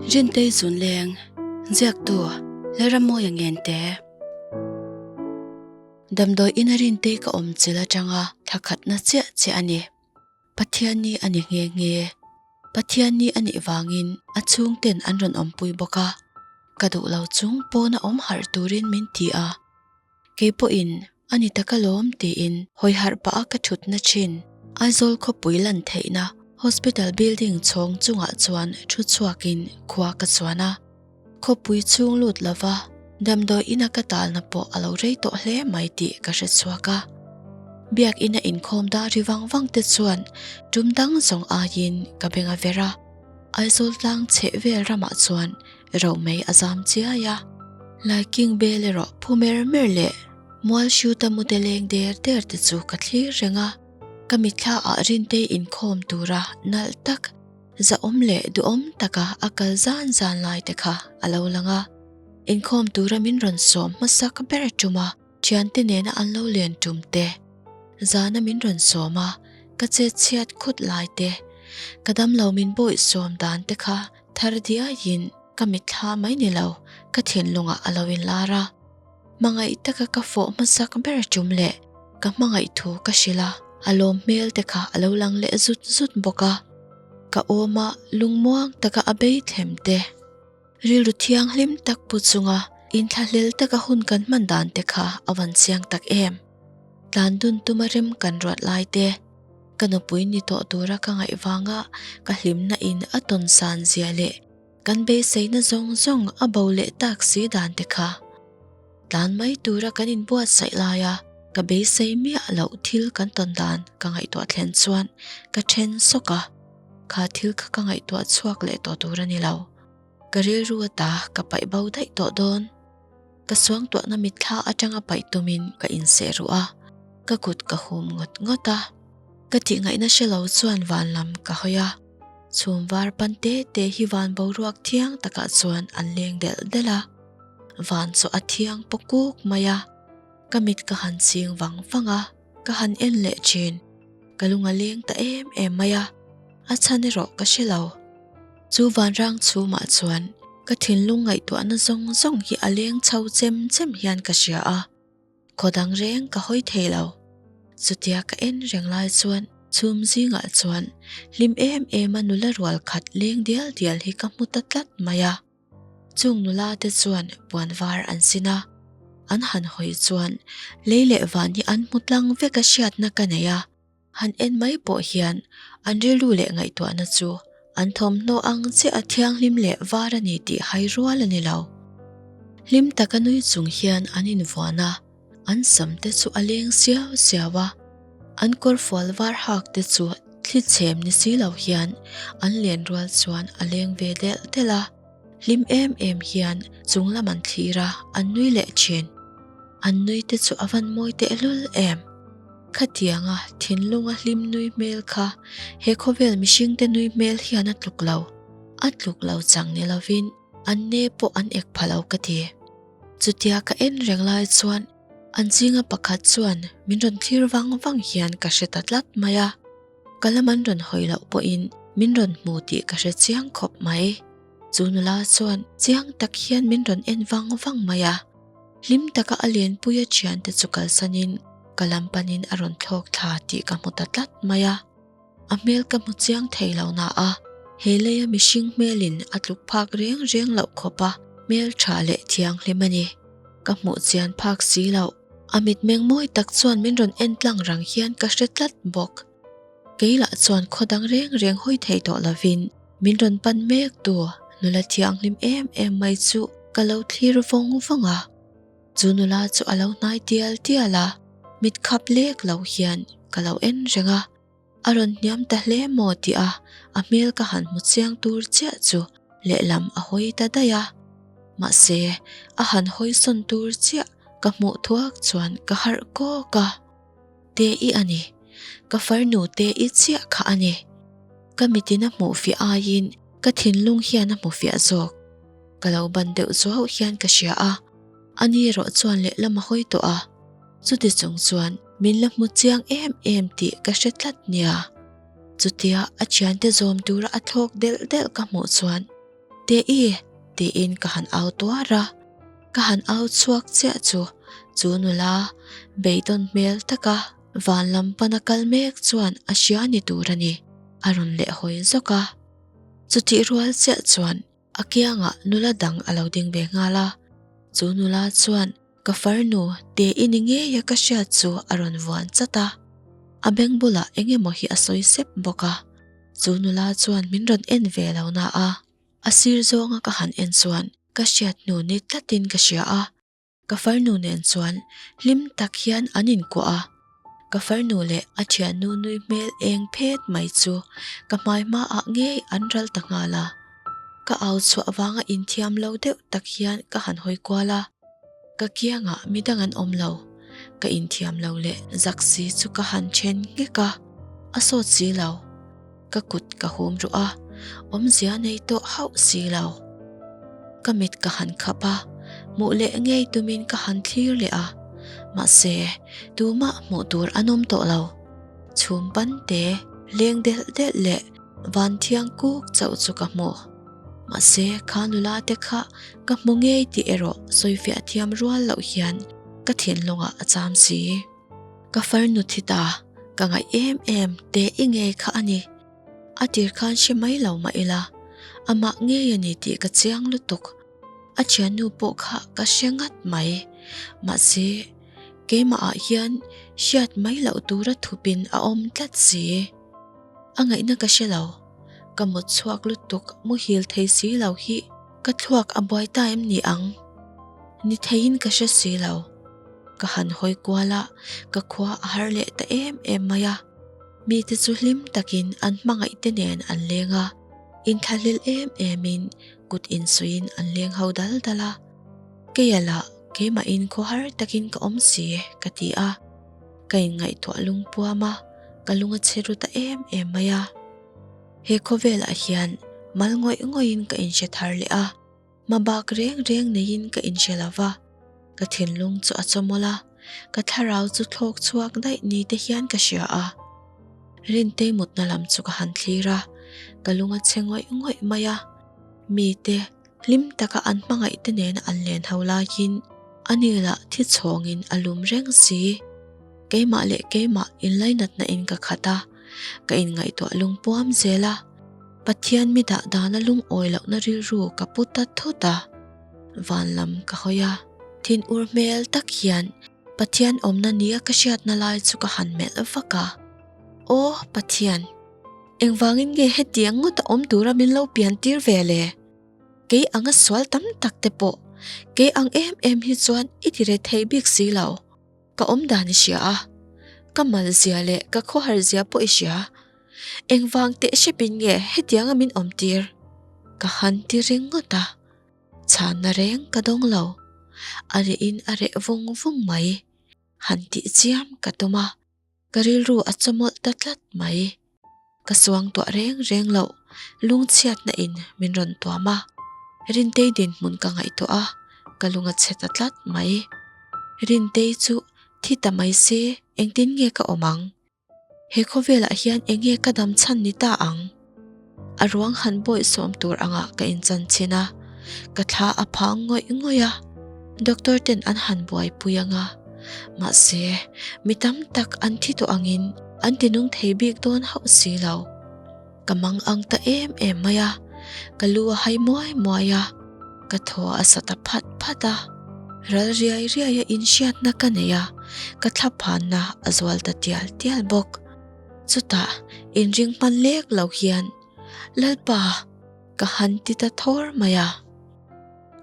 Rintei Zunleng, Ziaktu, Lalrammawia Ngente. Damdawi ina Rintei ka awm chil atanga thla khatna chiah chiah a ni. Pathianni a ni nghe nghe. Pathianni a nih vangin a chhungten an rawn awmpui bawk a. Ka duh lo chung pawna awm harh turin min ti a. Kei pawhin a ni tak alawm tiin hawi harh pah a ka thutna thin. Aizawl khawpui lan theihna Hospital building chhawng chungah chuan thu chhuakin khua ka chuan a. Khawpui chhung lut lova damdawi ina ka talna pawh a lo rei tawh hle mai tih ka hre chhuak a. Biakina inkhawm dar ri vang vang te chuan tum dang zawng aiin ka beng a ver a. Aizawl tlang chheh vel ramah chuan Romei a zam chiai a. Laiking bel erawh phu mer mer leh mual hriuta mute leng der der te chu ka thlir reng a. Ka mitthla ah Rintei inkhawm tura nalh tak, zahawm leh duhawm taka a kal zan zan lai te kha a lo lang a. Inkhawm tura min rawn sawm hmasak ber tum a, thiante nena an lo len tum te, zana min rawn sawm a, ka chet chhiat khut lai te, ka damlo min bawih sawm dan te kha Thar diaiin ka mitthla mai ni lo, ka thinlungah a lo inlar a. Hmangaih taka ka fawh hmasak ber tum leh ka hmangaih thu ka hrilh a, a lawm hmel te kha a lo lang leh zut zut bawk a. Ka awma lungmuang taka a bei thlem te, rilru thianghlim tak pu chunga inthlahlel taka hun kan hman dan te kha a van chiang tak em. Tlan dun tuma rem kan ruat lai te. Ka nupui ni tawh tura ka ngaih vanga ka hlimna in a tawn san zia leh kan beiseina zawng zawng a bo leh tak si dan te kha. Tlan mai tura kan inbuatsaih laia ka beisei miah loh thil kan tawn dan ka ngaihtuah thlen chuan ka then sawk a, kha thil kha ka ngaihtuah chhuak leh tawh tur a ni lo. Ka rilru ata ka paih bo daih tawh dawn. Ka suangtuahna mitthla atanga paih tumin ka inseh ruh a, ka kut ka hum ngawt ngawt a. Ka tihngaihna hre lo chuan van lam ka hawi a, chhum var pan te te hi van boruak thiang takah chuan an leng delh delh a. Van chu a thiang paw kuk mai a, ka mit ka han ching vang vang a, ka han en leh thin. Ka lung a leng ta em em mai a, a chhan erawh ka hre lo. Chu vanrang chhumah chuan ka thinlung ngaihtuahna zawng zawng hi a leng chho chem chem hian ka hria a, khaw dang reng ka hawi thei lo. Chutia ka en reng lai chuan chhum zingah chuan hlim em em a nula rual khat leng dial dial hi ka hmu ta tlat mai a. Chung nula te chuan puan var an sin a, an han hawi chuan lei leh van hi an hmu tlang vek a hriatna ka nei a. Han en mai pawh hian an rilru leh ngaihtuahna chu an thawmhnaw ang chiah a thianghlim leh var a ni tih hai rual a ni lo. Hlim taka nui chung hian an invuan a, an sam te chu a leng siau siau a, an kawrfual var hak te chu thli chhem ni si lo hian an len rual chuan a leng ve delh delh a, hlim em em hian chung lam an thlir a, an nui leh thin. An nui te chu a van mawi tehlul em! Khatianga thinlunga hlim nui hmel kha he khawvel mihringte nui hmel hian a tluk lo, a tluk lo chang ni lovin an ne pawh an ek pha lo ka ti. Chutia ka en reng lai chuan an zinga pakhat chuan min rawn thlir vang vang hian ka hre ta tlat mai a, ka lam an rawn hawi loh pawhin min rawn hmu tih ka hre chiang khawp mai. Chu nula chuan chiang tak hian min rawn en vang vang mai a. Hlim taka a lenpuia thiante chu kalsanin ka lam panin a rawn thlawk thla tih ka hmu ta tlat mai a. A hmel ka hmu chiang thei lo na a, he leia mihring hmelin a tluk phak reng reng loh khawpa hmel tha leh thianghlim a ni. Ka hmuh chian phak si loh. A mitmeng mawi tak chuan min rawn en tlang rang hian ka hre tlat bawk. Kei lah chuan khaw dang reng reng hawi thei tawh lovin min rawn pan mek tu nula thianghlim em em mai chu ka lo thlir vawng vawng a. Chu nula chu a lo hnai tial tial a, mit khap lek lo hian ka lo en reng a. A rawn hniam ta hle maw tih a, a hmel ka han hmu chiang tur chiah chu lehlam a hawi ta daih a. Mahse, a han hawi sawn tur chiah ka hmuh thuak chuan ka harh kawk a. Te i a ni. Ka farnu te i chiah kha a ni. Ka mitin a hmuh fiah aiin ka thinlung hian a hmu fiah zawk. Ka lo ban deuh zuau hian ka hria a, ani erawh chuan lehlam a hawi tawh a. Chuti chung chuan min la hmu chiang em em tih ka hre tlat nia. Chutia a thiante zawm tura a thlawk delh delh ka hmuh chuan. Te-i! tiin ka han au tuar a. Ka han au chhuak chiah chu chu nula beidawn hmel taka van lam pana kal mek chuan a hria ni tur a ni, a rawn lehhawi zawk a. Chutih rual chiah chuan a kiangah nula dang a lo ding ve nghal a, chu nula chuan ka farnu te i ni ngei a ka hriat chu a rawn vuan chat a, a beng bulah eng emaw hi a sawi sep bawk a, chu nula chuan min rawn en ve lo na a, a sir zawnga ka han en chuan ka hriat hnu ni tlatin ka hria a. Ka farnu nen chuan hlim tak hian an inkuah a, ka farnu leh a thiannu nui hmel eng phet mai chu ka hmai hmaah ngei an ral ta nghal a. Ka au chhuah avanga inthiam lo deuh tak hian ka han hawi kual a, ka kiangah midang an awm lo, ka inthiam lo leh zak si chu ka han then nghek a, a sawt si lo. Ka kut ka hum ruh a, awmzia nei tawh hauh si lo. Ka mit ka han khap a, hmuh leh ngei tumin ka han thlir leh a, mahse tumah hmuh tur an awm tawh lo. Chhum pan te, leng delh delh leh van thiang kuk chauh chu ka hmu. Mahse kha nula te kha ka hmu ngei tih erawh sawifiah thiam rual loh hian ka thinlungah a cham si. Ka farnu thi ta, ka ngaih em em te i ngei kha a ni. A tir khan hre mai lo mah ila, amah ngei a ni tih ka chiang lutuk. A thiannu pawh kha ka hre ngat mai. Mahse, keimah ah hian hriat mai loh tura thupin a awm tlat si. A ngaihna ka hre lo. Ka mut chhuak lutuk muhil thei si lo hi ka thluak a buai ta em ni ang? Ni theiin ka hre si lo. Ka han hawi kual a, ka khua a har leh ta em em mai a. Mite chu hlim takin an hmangaih te nen an leng a, inthlahlel em emin kut insuiin an leng ho dal dal a. Keia lah keimahin khaw har takin ka awm si ka ti a, ka inngaihtuah lungpuam a, ka lung a chhe ru ta em em mai a. He khawvelah hian mal ngawih ngawihin ka inhre thar leh a. Hmabak reng reng neiin ka inhre lo va, ka thinlung chu a chawmawlh a, ka thlarau chu thlawk chhuak daih ni te hian ka hria a. Rintei mutna lam chu ka han thlir a, ka lung a chhe ngawih ngawih mai a. Mite hlim taka an hmangaih te nena an len ho laiin ani lah thi chhawngin a lum reng si. Keimah leh keimah inlainatna in ka khat a, ka inngaihtuah lungpuam zel a. Pathian mi dah dana lungawi lohna rilru ka pu ta thut a, van lam ka hawi a. Thin ur hmel tak hian Pathian awmna nia ka hriatna lai chu ka han melh vak a. Aw Pathian, engvangin nge hetiang ngawta awm tura min lo pian tir ve le? Kei anga sual tam tak te pawh kei ang em em hi chuan i ti re thei bik si lo. Ka awm dan i hria a, ka mal zia leh ka khawhar zia pawh i hria. Engvang teh hrepin nge hetianga min awm tir? Ka han ti ringawt a, chhanna reng ka dawng lo. A rehin a reh vung vung mai. Han tih chiam ka tum a, ka rilru a chawmawlh ta tlat mai. Ka suang tuah reng reng loh lungchhiatna in min rawn tuam a, Rintei dinhmun ka ngaihtuah a, ka lung a chhe ta tlat mai. Rintei chu thi ta mai se engtin nge ka awm ang? He khawvelah hian eng nge ka dam chhan ni ta ang? A ruang han bawih sawm tur angah ka inchan chhin a, ka thla a phang ngawih ngawih a, doctor ten an han buaipui anga, mahse mi tam tak an thi tawh angin an ti nung thei bik dawn hauh si lo. Ka mang ang ta em em mai a, ka lu a hai muai muai a, ka thaw a sa ta phat phat a, ral riai riai a inhriatna ka nei a, ka thlaphanna a zual ta tial tial bawk. Chutah inring hman lek lo hian, Lalpa, ka han ti ta thawr mai a.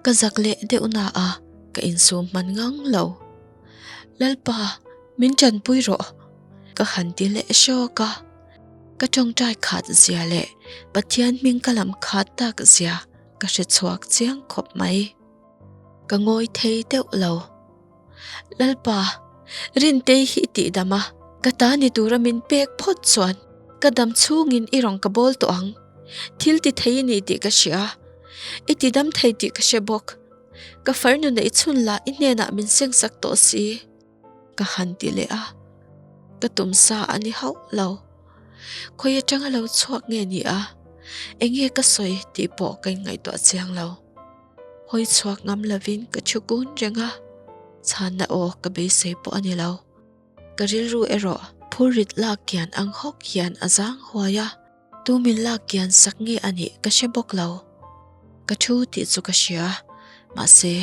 Ka zak leh deuh na a, ka insum hman ngang lo. Lalpa, min tanpui rawh, ka han ti leh hrawk a. Ka tawngtai khat zia leh Pathian hming ka lam khat tak zia ka hre chhuak chiang khawp mai. Ka ngawi thei deuh lo. Lalpa, Rintei hi i tihdam a, ka ta ni tura min pek phawt chuan ka dam chhungin i rawn ka bawl tawh ang. Thil ti thei i ni tih ka hria. I tidam thei tih ka hre bawk. Ka farnu neih chhun lah i hnenah min sengsak tawh si. Ka han ti leh a, ka tum sa a ni hauh lo. Khawi atanga lo chhuak nge ni a? Enge ka sawi tih pawh ka inngaihtuah chiang lo. Hawi chhuak ngam lovin ka thu kun reng a, chhanna aw ka beisei pawh a ni lo. Ka rilru erawh phurrit lak kian ang hawk hian a zang huai a, tu min lak kian sak nge a nih ka hre bawk lo. Ka thu tih chu ka hria, mahse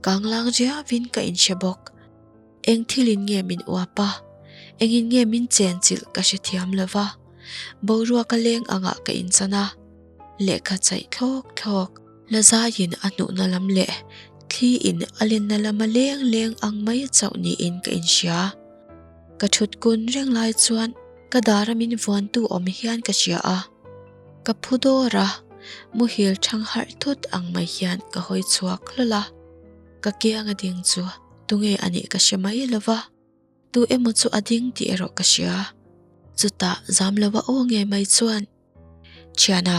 kanglang riauin ka inhre bawk. Eng thilin nge min uap a, engin nge min chenchilh ka hrethiam lo va, boruak a leng angah ka inchan a, lehkha chaih thlawk thlawk, la zaiin a hnuhna lam leh thli in a lenna lama leng leng ang mai chauh niin ka inhria. Ka thut kun reng lai chuan ka dara min vuantu awm hian ka hria a, ka phu dawr a, muhil thang harh thut ang mai hian ka hawi chhuak hlawl a, ka kiang a ding chu tunge a nih ka hre mai lo va, tu emaw chu a ding tih erawh ka hria. Chutah zam lo a aw ngei mai chuan, Thiana,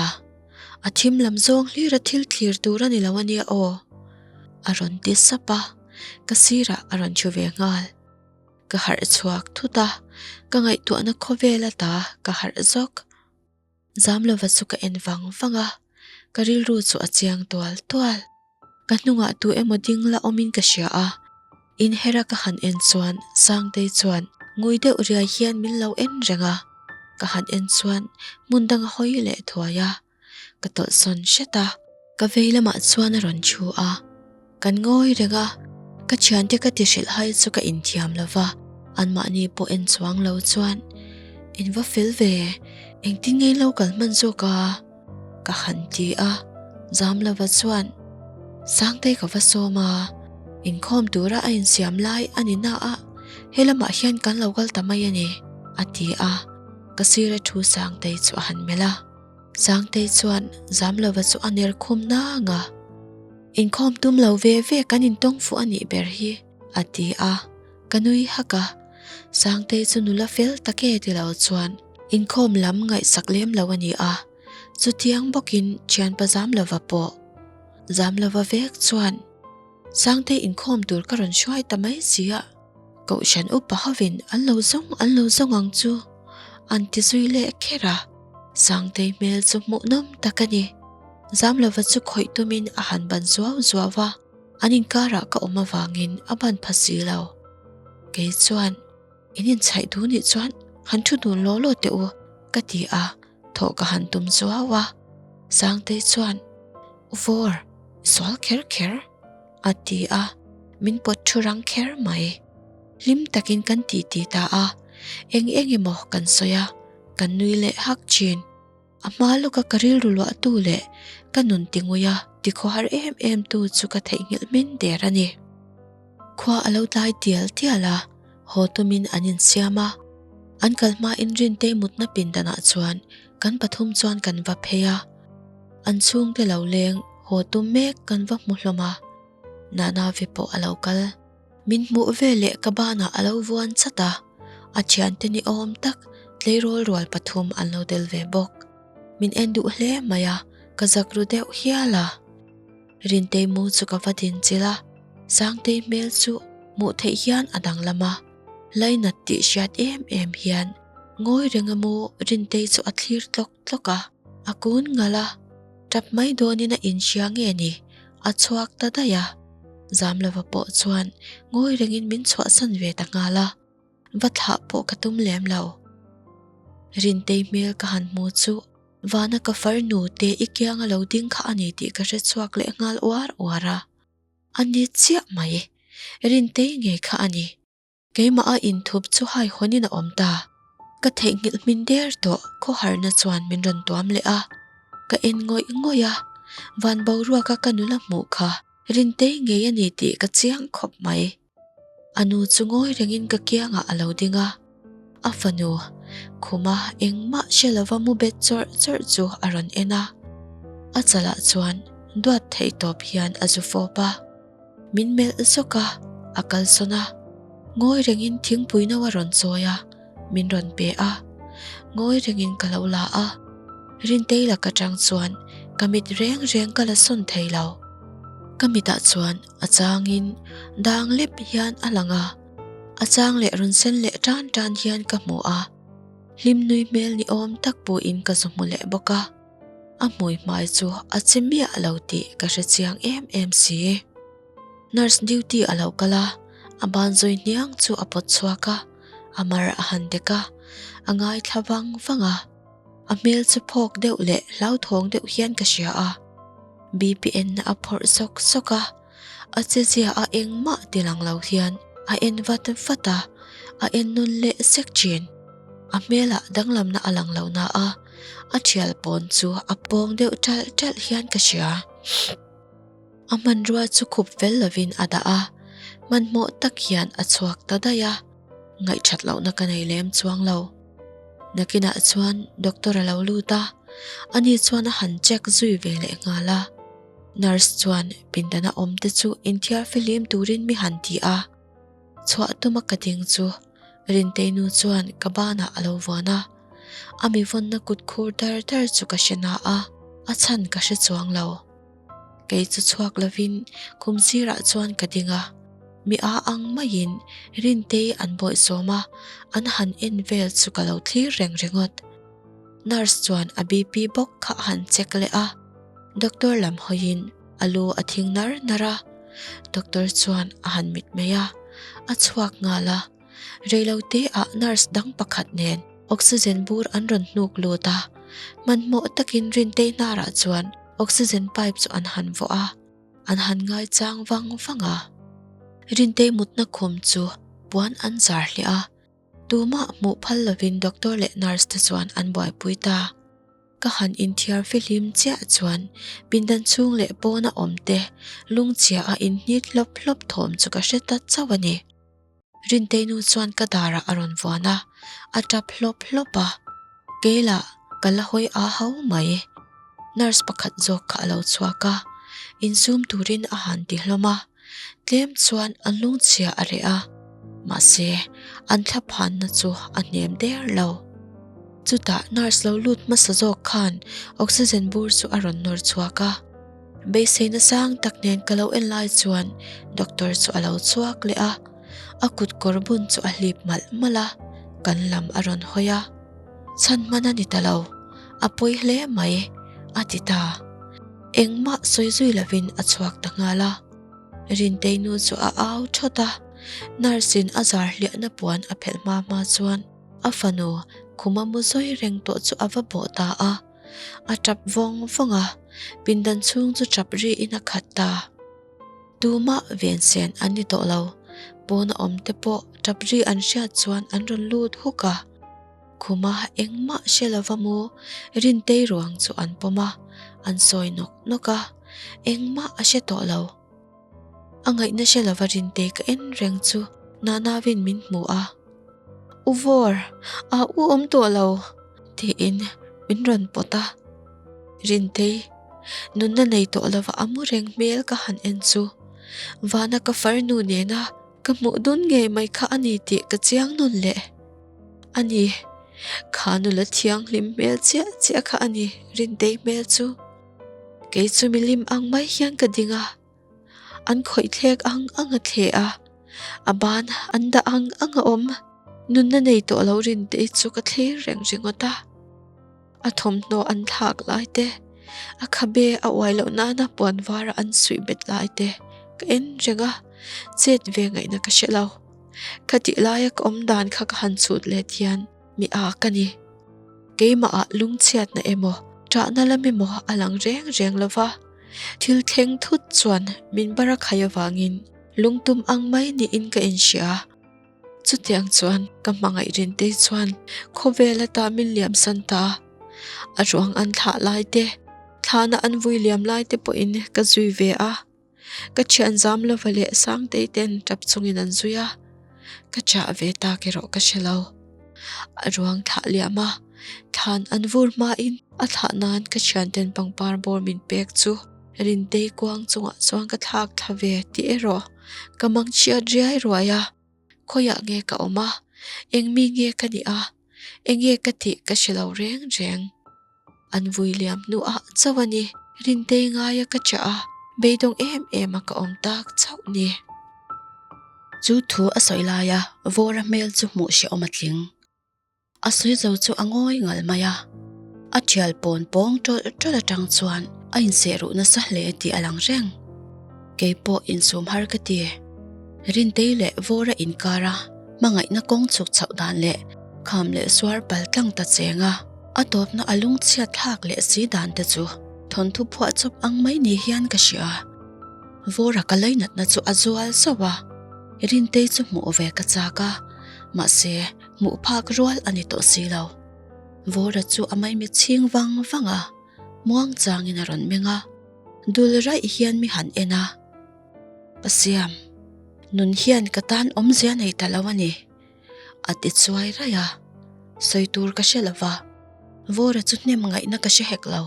a thim lam zawng hlir a thil thlir tur a ni lo a nia aw, a rawn ti sap a, ka sirah a rawn thu ve nghal. Ka harh chhuak thut a, ka ngaihtuahna khawvel ata ka harh zawk. Zamlova chu ka en vang vang a, ka rilru chu a chiang tual tual. Ka hnungah tu emaw ding la awmin ka hria a, inhera ka han en chuan Sangtei chuan ngui deuh riai hian min lo en reng a, ka han en chuan hmun dang a hawi leh thuai a, ka tawlhsawn hret a. Ka vei lamah chuan a rawn thu a, kan ngawi reng a, ka thiante ka ti hrilh hai chu ka inthiam lo va, anmahni pawh en chuang lo chuan, In va fel ve, engtin nge lo kal hman zawk a? Ka han ti a, Zamlova chuan, Sangtei ka va sawm a, inkhawm tura a insiam lai a ni na a, he lamah hian kan lo kal ta mai a ni, a ti a, ka sira thu Sangtei chu a han melh a. Sangtei chuan Zamlova chu a ner khum nang a, Inkhawm tum lo ve ve kan intawng fuh a nih ber hi, a ti a, ka nui hak a. Sangtei chu nula fel tak e ti lo chuan inkhawm lam ngaihsak lem lo a ni a, chutiang bawkin thianpa Zamlova pawh. Zamlova vek chuan Sangtei inkhawm tur ka rawn hruai ta mai si a, Kohhran upa hovin an lo zawng an lo zawng ang chu an ti zui leh kher a, Sangtei hmel chu hmuhnawm tak a ni. Zamlova chu khawih tumin a han ban zuau zuau a, an inkarah ka awm avangin a ban pha si lo. Kei chuan, In inchhaih duh nih chuan han thu dun law law teh u, ka ti a, thawh ka han tum zuau a. Sangtei chuan, U Vawr, i sual kher kher, a ti a, min pawt thu rang kher mai. Hlim takin kan titi ta a, eng eng emaw kan sawi a, kan nui leh hak thin. A hma lawka ka rilru luahtu leh ka nun tinguia tikhawhar em em tu chu ka theihnghilh hmin der a ni. Khua a lo tlai tial tial a, haw tumin an insiam a. An kal hmain Rintei mutna pindanah chuan kan pathum chuan kan va phei a. An chhungte lo leng haw tum mek kan va hmu hlawm a. Nanavi pawh a lo kal. Min hmuh veleh ka banah a lo vuan chat a, a thiante ni awm tak tleirawl rual pathum an lo tel ve bawk. Min en duh hle mai a, ka zak ru deuh hial a. Rintei mu chu ka va din chilh a, Sangtei hmel chu hmuh theih hian a danglam a, lainat tih hriat em em hian ngawi reng a mu Rintei chu a thlir tlawk tlawk a, a kun ngalh a, tap mai dawnin a inhria nge ni, a chhuak ta daih a. Zamlova pawh chuan ngawi rengin min chhuahsan ve ta nghal a, va thlah pawh ka tum lem lo. Rintei hmel ka han hmu chu vana ka farnu te i kianga lo ding kha a ni tih ka hre chhuak leh nghal uar uar a, a ni chiah mai, Rintei ngei kha a ni. Keimah a inthup chu hai hawnin a awm ta. Ka theihnghilh hmin der tawh khawharna chuan min rawn tuam leh a. Ka en ngawih ngawih a, van boruaka ka nula hmuh kha Rintei ngei a ni tih ka chiang khawp mai. A nu chu ngawi rengin ka kiangah a lo ding a, a fanu khuma engmah hre lova mu bet chawrh chawrh chu a rawn en a. A chalah chuan duat theih tawp hian a zu fawp a. Min melh zawk a, a kalsawn a. Ngawi rengin thingpui no a rawn chawi a, min rawn pe a. Ngawi rengin ka lo la a. Rintei lak atang chuan ka mit reng reng ka la sawn thei lo. Ka mitah chuan a changin dang lep hian a lang a, a chang leh rawn sen leh tan tan hian ka hmu a. Hlim nui hmel ni awm tak puhin ka zu hmu leh bawk a. A hmui hmai chu a che miah lo tih ka hre chiang em em si. Nurse duty a lo kal a, a ban zawi hniang chu a pawt chhuak a, a mar a han dek a, a ngaithla vang vang a. A hmel chu phawk deuh leh hlauthawng deuh hian ka hria a. BPN na a phawrh sawk sawk a, a chezia a engmah ti lang lo hian a en vat vat a, a en nun leh sek thin. A hmelah danglamna a lang lo na a, a thial pawn chu a pawng deuh ṭalh ṭalh hian ka hria. A hmanrua chu khup fel lovin a dah a, hmanhmawh tak hian a chhuak ta daih a, ngaihthat lohna ka nei lem chuang lo. Nakinah chuan doctor a lo lut a, ani chuan a han check zui ve leh nghal a. Nurse chuan pindana awm te chu inthiar fihlim turin mi han ti a, chhuah tuma ka ding chu Rintei nu chuan ka banah a lo vuan a, a mi vawnna kut khur dar dar chu ka hre na a, a chhan ka hre chuang lo. Kei chu chhuak lovin khum sirah chuan ka ding a, mi a ang maiin Rintei an bawihsawm a, an han en vel chu ka lo thlir reng ringawt. Nurse chuan a BP bawk kha a han check leh a, doctor lam hawiin a lu a thing nar nar a, doctor chuan a han mitmei a, a chhuak nghal a. Reilote ah nurse dang pakhat nen oxygen bur an rawn hnuk lut a, hmanhmawh takin Rintei hnarah chuan oxygen pipe chu an han vawh a, an han ngaichang vang vang a. Rintei mutna khum chu puan an zar hliah a, tumah hmuh phal lovin doctor leh nurse te chuan an buaipui ta. Ka han inthiar fihlim chiah chuan pindan chhung leh pawna awm te lungchhia a inhnit hlawp hlawp thawm chu ka hre ta chauh a ni. Rintei nu chuan ka darah a rawn vuan a, a tap hlawp hlawp a. Kei lah ka la hawi a ho mai. Nurse pakhat zawk kha a lo chhuak a, insum turin a han ti hlawm a. Tlem chuan an lungchhia a reh a, mahse an thlaphanna chu a hnem der lo. Chutah nurse lo lut hmasa zawk khan oxygen bur chu a rawn nawr chhuak a. Beiseina sang tak nen ka lo en lai chuan doctor chu a lo chhuak leh a, a kut kawr bun chu a hlip malh malh a, kan lam a rawn hawi a. Chhan hman a ni ta lo, a pawi hle mai, a ti ta. Engmah sawi zui lovin a chhuak ta nghal a. Rintei nu chu a au thawt a, nurse in a zar hliahna puan a phelh hma hma chuan a fanu khuma mu zawi reng tawh chu a va bawh ta a. A tap vawng vawng a, pindan chhung chu tap riin a khat ta. Tumah vensen an ni tawh lo, pawna awm te pawh tap ri an hriat chuan an rawn lut huk a. Khuma engmah hre lova mu Rintei ruang chu an pawm a, an sawi nawk nawk a, engmah a hre tawh lo. A ngaihna hre lova Rintei ka en reng chu Nanavin min hmu a. U Vawr, a u awm tawh lo, tiin min rawn pawt a. Rintei, nunna nei tawh lova a mu reng hmel ka han en chu vana ka farnu nena ka hmuh dun ngei mai kha a ni tih ka chiang nawn leh. A ni, kha nula thianghlim hmel chiah chiah kha a ni Rintei hmel chu. Kei chu milim ang mai hian ka ding a. An khawih thlek ang ang a thleh a, a ban an dah ang ang a awm. Nunna nei tawh lo Rintei chu ka thlir reng ringawt a. A thawmhnaw an thlak lai te, a khabe a uai loh nana puan vara an suih bet lai te ka en reng a, chet ve ngaihna ka hre lo. Khatih laia ka awm dan kha ka han chhut let hian mi a ka ni. Keimahah lungchhiatna emaw, ṭahna lam emaw a lang reng reng lo va. Thil thleng thut chuan min bar a khai avangin lungtum ang mai niin ka inhria. Chutiang chuan ka hmangaih Rintei chuan khawvel ata min liamsan ta. A ruang an thlah lai te, thlahna an vui liam lai te pawhin ka zui ve a. Ka thian zam lova leh Sangtei ten tap chungin an zui a, ka chah ve tak erawh ka hre lo. A ruang thlah liam a, thlan an vur hmain a thlah nan ka thian ten pangpar bawr min pek chu Rintei kuang chungah chuan ka thlak thla ve tih erawh ka mang chhiat riai ruai a, khawiah nge ka awm a, eng mi nge ka nih a, eng nge ka tih ka hre lo reng reng. An vui liam hnuah chauh a ni. Rintei ngaia ka chah a, beidawng em em a ka awm tak chauh ni. Chu thu a sawi laia Vawra hmel chu hmuh hrehawm a tling. A sawi zo chu a ngawi ngal mai a. A thial pawn pawng tawlh tawlh atang chuan a inseh ruh nasa hle tih a lang reng. Kei pawh insum har ka ti. Rintei leh Vawra inkara hmangaihna kawng chhuk chhoh dan leh kham leh suar pal tlang ta cheng a, a tawpna a lungchhiat thlak leh si dan te chu thawnthu phuah chawp ang mai ni hian ka hria. Vawra ka lainatna chu a zual zauh a, Rintei chu hmuh ve ka chak a, mahse hmuh phak rual a ni tawh si lo. Vawra chu a maimi chhing vang vang a, muang changin a rawn meng a, dul raih hian mi han en a. Pasiam, nun hian ka tan awmzia nei ta lo a ni, a ti chuai raih a, sawi tur ka hre lo va, Vawra chu hnem ngaihna ka hre hek lo.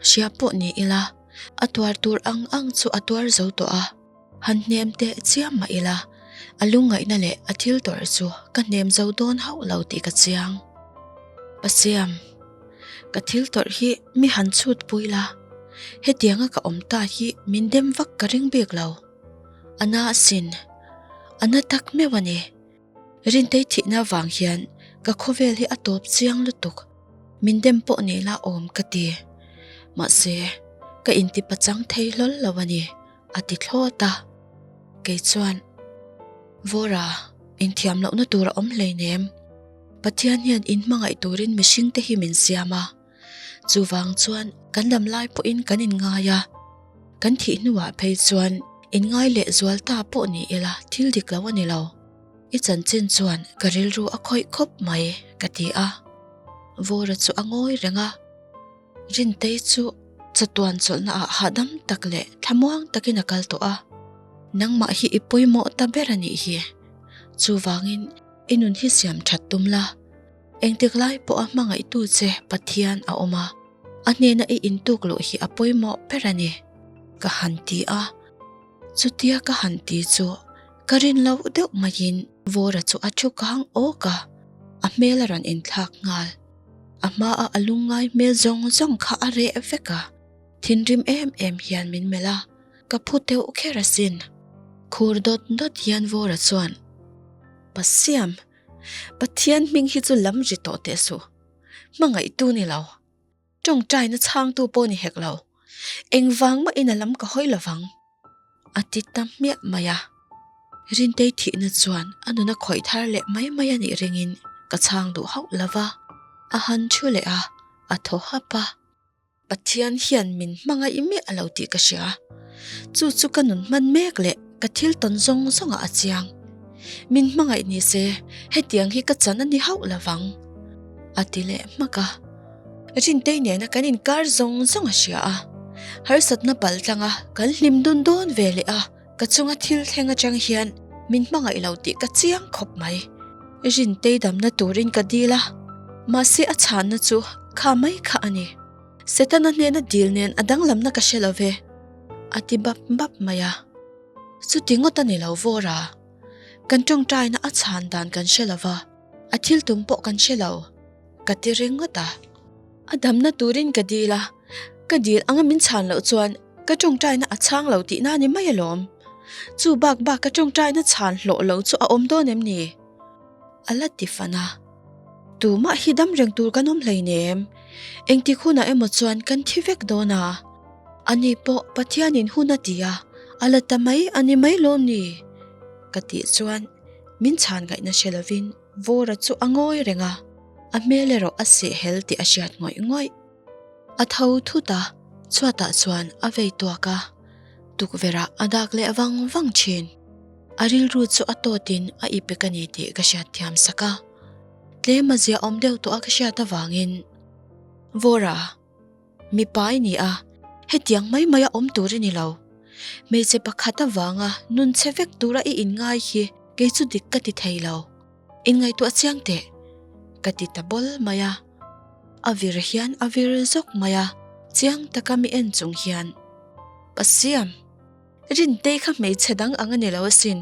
Hria pawh ni ila, a tuar tur ang ang chu a tuar zo tawh a, han hnem teh chiam mah ila, a lungngaihna leh a thil tawrh chu ka hnem zo dawn hauh lo tih ka chiang. Pasiam, ka thil tawrh hi mi han chhut pui la, hetianga ka awm ta hi min dem vak ka ring bik lo. A na asin, a na tak meuh a ni. Rintei thihna vang hian ka khawvel hi a tawp chiang lutuk, min dem pawh nei la awm ka ti. Mahse, ka inti pachang thei hlawl lo a ni, a ti thlawt a. Kei chuan, Vawra, inthiam lohna tur a awm hleinem. Pathian hian inhmangaih turin mihringte hi min siam a. Chuvang chuan kan dam lai pawhin kan inngai a, kan thih hnuah phei chuan inngai leh zual ta pawh ni ila thil dik lo a ni lo. I chanchin chuan ka rilru a khawih khawp mai ka ti a. Vawra chu a ngawi reng a, Rintei chu chatuan chawlhna ah hahdam tak leh thlamuang takin a kal tawh a, nangmah hi i pawimawh ta ber a nih hi. Chuvangin i nun hi siam that tum la. Engtik lai pawha hmangaihtu che Pathian a awm a, a hnena i intuk luh hi a pawimawh ber a ni, ka han ti a. Chutia ka han ti chu ka rin loh deuh maiin Vawra chu a thu kang awk a, a hmel a rawn inthlak nghal. A hmaa a lungngai hmel zawng zawng kha a reh vek a, thinrim em em hian min melh a, ka phu deuh kher asin. Khur dawt dawt hian Vawra chuan, Pasiam! Pathian hming hi chu lam ri tawh teh suh. Hmangaihtu ni lo. Tawngtaina chhangtu pawh ni hek lo. Engvang mahin a lam ka hawi lo vang. A ti ta hmiah mai a. Rintei thihna chuan a nuna khawih thar leh mai mai a nih ringin ka chhang duh hauh lo va. A han thu leh a, a thaw hap a. Pathian hian min hmangaih miah a lo tih ka hria. Chu chu ka nun hman mek leh ka thil tawn zawng zawngah a chiang. Min hmangaih ni se hetiang hi ka chan a ni hauh lo vang, a ti leh hmak a. Rintei nena kan inkar zawng zawng a hria a, harsatna pal tlanga kan hlim dun dawn ve leh a. Ka chunga thil thleng atang hian min hmangaih lo tih ka chiang khawp mai. Rintei damna turin ka dil a, mahse a chhanna chu kha mai kha a ni. Setana hnena dil nen a danglamna ka hre lo ve, a ti bap bap mai a. Chuti ngawt a ni lo vawr a, kan tawngtaina a chhan dan kan hre lo va, a thil tum pawh kan hre lo, ka ti ringawt a. A damna turin ka dil a, ka dil anga min chhan loh chuan ka tawngtaina a chhang lo tihna a ni mai alawm. Chu bak bak ka tawngtaina chhan hlawh lo chu a awm dawn em ni? A la ti fan a. Tumah hi dam reng tur kan awm hleinem. Engtik hunah emaw chuan kan thi vek dawn a. Ani pawh Pathianin hun a ti a, a la ta mai a ni mai lawm ni? Ka tih chuan min chhan ngaihna hre lovin Vawra chu a ngawi reng a, a hmel erawh a sehhel tih a hriat ngawih ngawih. A tho thut a, chhuatah chuan a vei tuak a, tukverhah a dak leh vang vang thin. A rilru chu a tawtin a ipek a ni tih ka hriat thiam sak a, tlem a zia awm deuh tawh a ka hriat avangin, Vawra, mipa i ni a, hetiang mai mai a awm tur i ni lo. Hmeichhe pakhat avanga nun che vek tura i inngai hi kei chu dik ka ti thei lo. Inngaihtuah chiang teh, ka ti ta bawl mai a. A vir hian a vir zawk mai a, chiang taka mi en chung hian, Pasiam, Rintei kha hmeichhe dang ang a ni lo asin,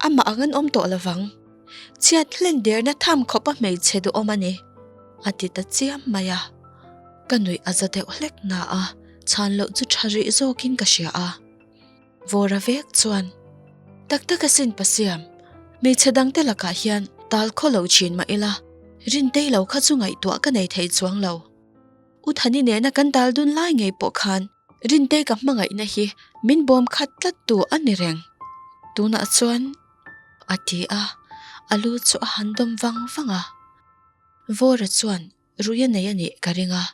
amah ang an awm tawh lovang. Chhiat hlen derna tham khawpa hmeichhe duhawm a ni, a ti ta chiam mai a. Ka nuih a za deuh hlek na a, chhan loh chu tha rih zawkin ka hria a. Vawra vek chuan, Tak tak asin Pasiam, hmeichhe dangte lakah hian tal khaw lo thin mah ila, Rintei lo kha chu ngaihtuah ka nei thei chuang lo. U Thani nena kan dal dun lai ngei pawh khan Rintei ka hmangaihna hi min bawm khat tlat tu a ni reng. Tunah chuan a ti a, a lu chu a han dawm vang vang a. Vawra chuan Rui a nei a nih ka ring a.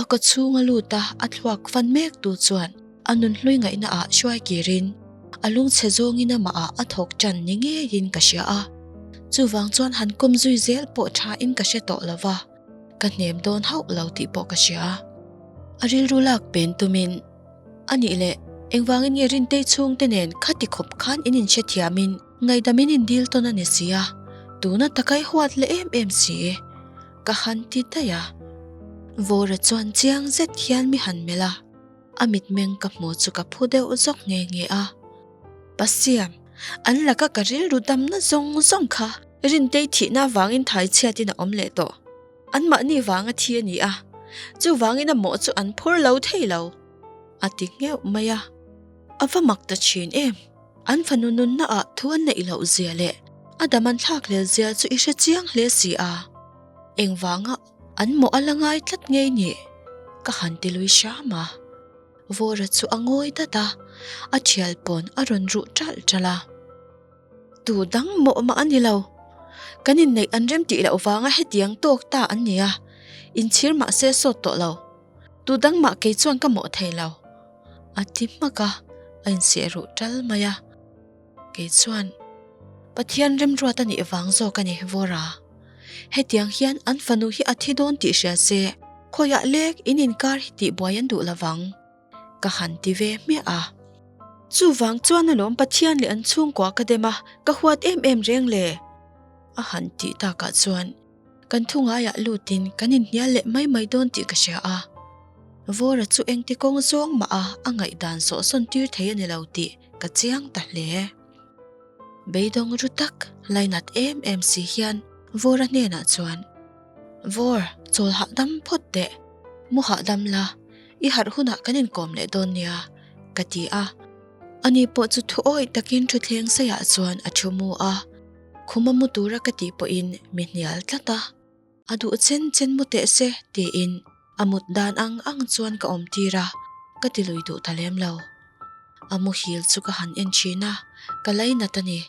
A kaw chhung a lut a, a thluak fan mek tu chuan a nunhlui ngaihna ah hruai kirin a lungchhe zawngin amah ah a thawk tan ni ngeiin ka hria a. Chuvang chuan han kawm zui zel pawh tha in ka hre tawh lo va, ka hnem dawn hauh lo tih pawh ka hria. A rilru lak pen tumin, A nih leh, engvangin nge Rintei chhungte nen khati khawp khan in inhrethiamin Ngaihdam in indil tawn a ni si a, tuna taka i huat leh em em si. Ka han ti daih a. Vawra chuan chiang zet hian mi han melh a, a mitmeng ka hmu chu ka phu deuh zawk nghe nghe a. Pasiam, an laka ka rilru damna zawng zawng kha Rintei thihna avangin thai chhiatin a awm leh tawh. Anmahni vanga thi a ni a, chuvangin a mawh chu an phur lo thei lo, a ti ngheuh mai a. A va mak ta thin em! An fanu nunna ah thu an neih loh zia leh a dam an thlak hlel zia chu i hre chiang hle si a. Engvanga an mawh a la ngai tlat ngei nih? Ka han ti lui hram a. Vawra chu a ngawi dat a, a thial pawn a rawn ruh ṭalh ṭalh a. Tu dang mawh mah a ni lo. Kan inneih an rem tih loh vanga hetiang tawk ta an ni a, inchhir mah se sawt tawh lo. Tu dang mah kei chuan ka mawh thei lo. A ti hmak a, a inseh ruh ṭal mai a. Kei chuan, Pathian remruat a nih vang zawk a ni, Vawra. Hetiang hian an fanu hi a thi dawn tih hria se, khawiah lek in inkar hi tihbuai an duh lovang, ka han ti ve hmiah a. Chuvang chuan alawm Pathian leh an chhungkua ka dem a, ka huat em em reng le, a han tih takah chuan Kan thu ngaiah lutin kan inhnial leh mai mai dawn tih ka hria a. Vawra chu engti kawng zawng mah a a ngaihdan sawhsawn tir thei a ni lo tih ka chiang ta hle. Beidawng ru tak lainat em em si hian Vawra hnenah chuan, Vawr, chawl hahdam phawt teh, mu hahdam la, i harh hunah kan inkawm leh dawn nia, ka ti a. Ani pawh chu thu awih takin thuthleng seiah chuan a thu mu a. Khuma mu tura ka tih pawhin mi hnial tlat a, a duh chen chen mu teh se tiin a mut dan ang ang chuan ka awm tir a, ka ti lui duh ta lem lo. A muhil chu ka han en thin a, ka lainat a ni.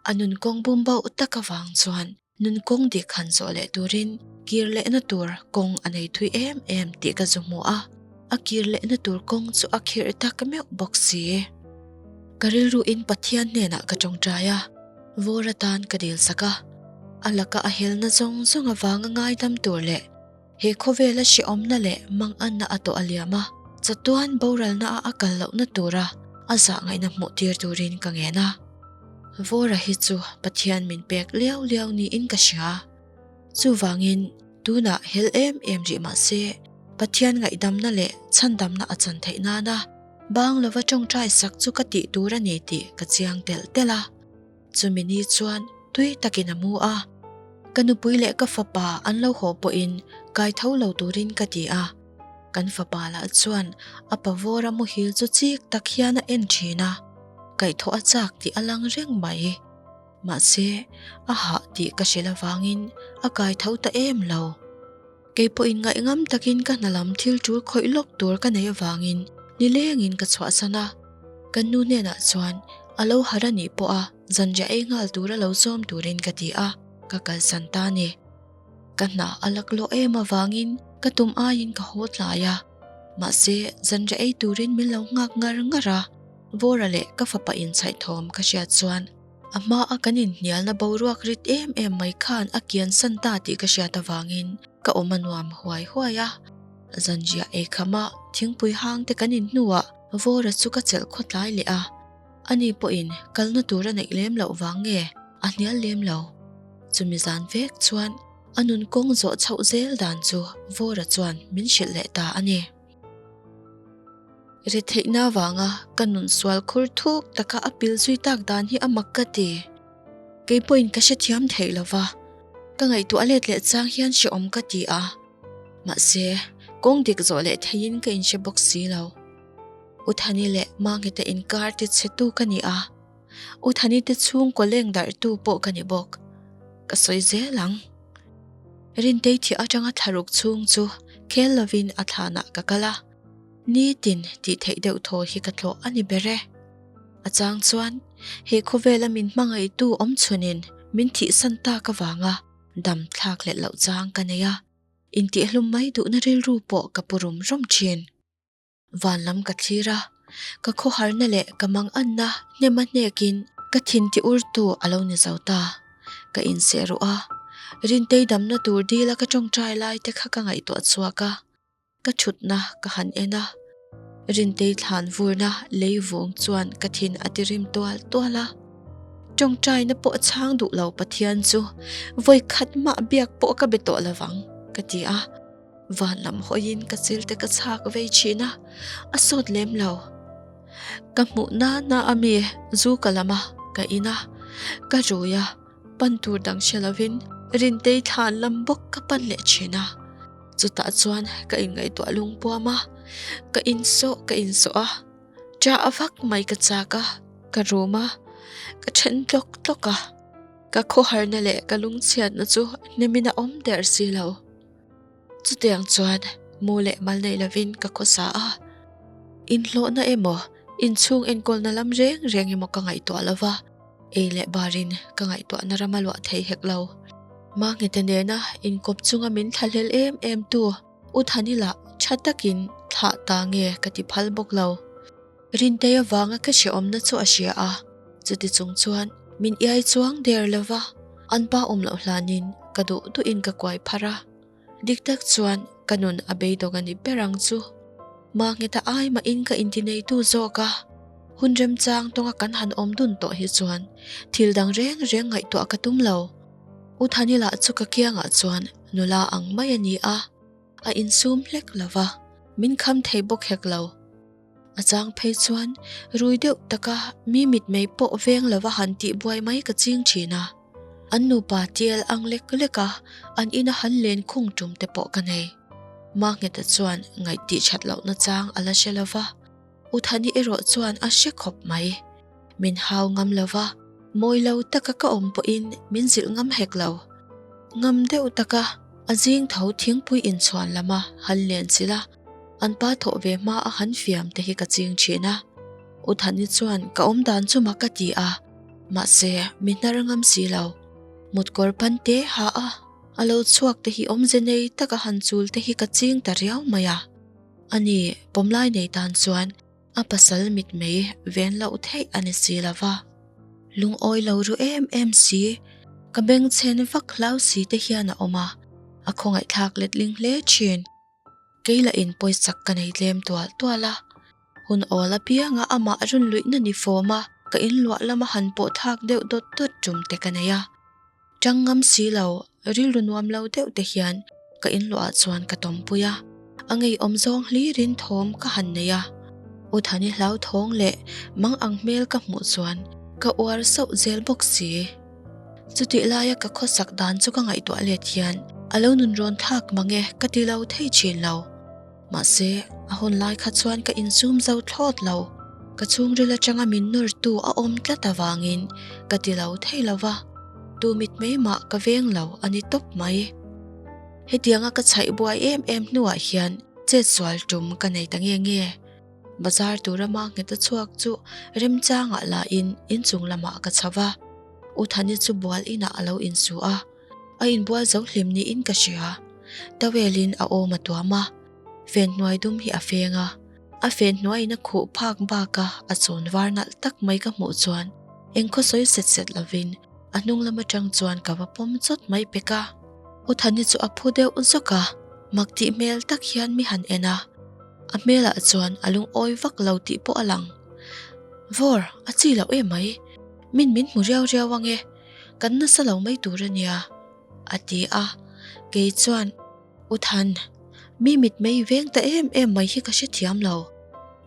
A nun kawng bum bauh tak avang chuan nun kawng dik han zawh leh turin kir lehna tur kawng a nei thui em em tih ka zu hmu a, a kir lehna tur kawng chu a khirh tak meuh bawk si. Ka rilruin Pathian hnenah ka tawngtai a, vawr atan ka dil sak a. A laka a helna zawng zawng avanga ngaidam tur leh he khawvela hrehawmna leh manganna a tawh a liam a, chatuan boralna a a kal lohna tura a zahngaihna hmuh tir turin ka ngen a. Vawra hi chu Pathian min pek liau liau niin ka hria. Chuvangin tunah hel em em rih mah se Pathian ngaihdamna leh chhandamna a chan theih nana bang lova tawngtai sak chu ka tih tur a ni tih ka chiang telh telh a. Chumi ni chuan tui takin a mu a, ka nupui leh ka fapa an lo haw pawhin kai tho lo turin ka ti a. Kan fapa lah chuan a pavawra muhil chu chik tak hian a en thin a, kaihthawh a chak tih a lang reng mai. Mahse, a hah tih ka hrilh avangin a kai tho ta em lo. Kei pawhin ngaihngam takin ka hna lam thil tul khawih lawk tur ka nei avangin nilengin ka chhuahsan a. Ka nu hnenah chuan a lo harh a nih pawha zanriah ei nghal tura lo zawm turin ka ti a, ka kalsan ta a ni. Ka hna a laklawh em avangin ka tum aiin ka haw tlai a, mahse zanriah ei turin min lo nghak ngar ngar a, Vawra leh ka fapa inchhaih thawm ka hriat chuan A hmaa kan inhnialna boruak rit em em mai khan a kiansan ta tih ka hriat avangin ka awm a nuam huai huai a. Zanriah eikhama thingpui hang te kan inhnuah Vawra chu ka chelh khawtlai leh a. Ani pawhin kalna tur a neih lem loh vang nge a hnial lem lo. Chumi zan vek chuan a nun kawng zawh chhoh zel dan chu Vawra chuan min hrilh leh ta a ni. Retheihna avanga ka nun sual khur thuk taka a pil zui tak dan hi a mak ka ti. Kei pawhin ka hrethiam theih lo va, ka ngaihtuah let leh chang hian hrehawm ka ti a. Mahse, kawng dik zawh leh theihin ka inhre bawk si lo. U Thani leh Mangita inkar ti chhetu ka ni a, U Thani te chhungkaw leng darhtu pawh ka ni bawk. Ka sawi zel ang. Rintei thih atanga thlaruk chhung chu Khel lovin a thlanah ka kal a, nitin tih theih deuh thaw hi ka tlawh a ni ber e. A chang chuan he khawvela min hmangaihtu awm chhunin min thihsan tak avanga dam thlak leh loh chang ka nei a, intihhlum mai duhna rilru pawh ka pu rum rum thin. Van lam ka thlir a, ka khawharna leh ka manganna hnema hnekin ka thin ti urtu a lo ni zo ta. Ka inseh ruh a, Rintei damna tur dila ka tawngtai lai te kha ka ngaihtuah chhuak a, ka thutna ka han en a. Rintei thlan vurna lei vung chuan ka thin a ti rim tual tual a. Tawngtaina pawh chhang duh lo Pathian chu vawi khat mah biak pawh ka be tawh lovang ka ti a. Van lam hawiin ka chil te ka chhak vei thin a, a sawt lem lo. Ka hmuh na na a mi zu ka lam a, ka in a, ka rui a, pan tur dang hre lovin Rintei thlan lam bawk ka pan leh thin a. Chutah chuan ka inngaihtuah lungpuam a, ka insawh ka insawh a, ṭah vak mai ka chak a, ka rum a, ka then tlawk tlawk a, ka khawharna leh ka lungchhiatna chu hnemin a awm der si lo. Chutiang chuan mu leh mal nei lovin ka khawsa a, inhlawhna emaw inchhung enkawlna lam reng reng emaw ka ngaihtuah lo va, ei leh barin ka ngaihtuahna ram a luah thei hek lo. Mangete nena inkawp chunga min thlahlel em em tu U Thani lah tha takin thlah ta nge ka ti phal bawk lo. Rintei avanga ka hrehawmna chu a hria a, chuti chung chuan min iai chuang der lo va, an pa awm loh hlanin ka duh duhin ka kuai pharh a. Dik tak chuan ka nun a beidawng a ni ber ang chu. Mahngeta ai mahin ka intineitu zawk a, hun remchang tawnga kan han awm dun tawh hi chuan thil dang reng reng ngaihtuah ka tum lo. U Thani lah chu ka kiangah chuan nula ang mai a ni a, a insum hlek lo va, min kham thei bawk hek lo. A chang phei chuan rui deuh taka mi mitmei pawh veng lova han tih buai mai ka ching thin a. An nupa tial ang lek lek a an ina han len khung tum te pawh ka nei. Mangheta chuan ngaih tih that lohna chang a la hre lova, U Thani erawh chuan a hre khawp mai. Min hau ngam lova, mawi lo taka ka awm pawhin min zilh ngam hek lo. Ngam deuh taka a zing tho thingpui inchhuan lama han len chilh a, An pa thawh ve hma a han fiam te hi ka ching thin a. U Thani chuan ka awm dan chu mak a ti a, mahse mi hnar ngam si lo. Mutkawr pan te ha a, a lo chhuak te hi awmze nei tak a han chul te hi ka ching ta riau mai a. Ani pawmlai nei tan chuan a pasal mitmei ven loh theih a ni si lo va. Lungawi lo ru em em si, ka bengchhen vak hlau si te hian a awm a, a khawngaihthlak letling hle thin. Kei lah in pawisak ka nei tlem tual tual a, hun awl apianga amah rawn luihna ni fawm a ka inluah lama han pawh thlak deuh dawt dawt tum te ka nei a. Tang ngam si lo, rilru nuam lo deuh te hian ka inluah ah chuan ka tawmpui a, a ngeiawm zawng hlirin thawm ka han nei a. U Thani hlauthawng leh mang ang hmel ka hmuh chuan ka uar sauh zel bawk si. Chutih laia ka khawsak dan chu ka ngaihtuah let hian a lo nun rawn thlak mang e ka ti lo thei thin lo. Mahse, a hun lai kha chuan ka insum zo thlawt lo. Ka chhungril atanga min nawrtu a awm tlat avangin ka ti lo thei lo va, tu mitmei mah ka veng lo a ni tawp mai. Hetianga ka chhaih buai em em hnuah hian chetsual tum ka nei ta nge nge. Bazar tura mah nghet a chhuak chu remchangah lahin inchung lamah ka chho va, U Thani chu bual inah a lo insu a, a inbual zo hlim niin ka hria. Towel in a awm a tuam a, fen hnuai dum hi a feng a, a fen hnuaiin a khuh phak baka a chawn var nalh tak mai ka hmuh chuan engkhaw sawi set set lovin a hnung lam atang chuan ka va pawm chawt mai pek a. U Thani chu a phu deuh zawk a, mak tih hmel tak hian mi han en a. A hmelah chuan a lungawi vak lo tih pawh a lang. Vawr, a chi loh em mai. Min min hmu riau riau ang e, kan nasa lo mai tur a nia, a ti a. Kei chuan, U Than, mi mitmei veng ta em em mai hi ka hrethiam lo.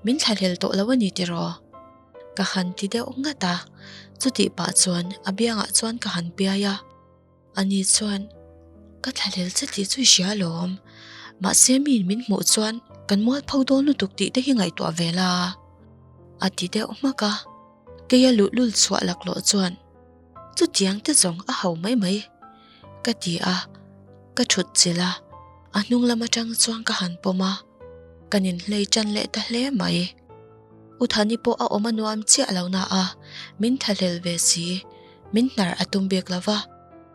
Min thlahlel tawh lo a ni tiraw? Ka han ti deuh ngat a, chutih pah chuan a biangah chuan ka han piai a. Ani chuan, Ka thlahlel che tih chu i hria alawm, mahse miin min hmuh chuan kan mualpho dawn lutuk tih te hi ngaihtuah ve la, a ti deuh hmak a. Keia luhlul chhuah laklawh chuan, Chutiang te zawng a ho mai mai, ka ti a, ka thut chilh a. A hnung lam atang chuan ka han pawm a, kan inhlei tan leh ta hle mai. U Thani pawh a awm a nuam chiah lo na a, min thlahlel ve si, min hnar a tum bik lo va,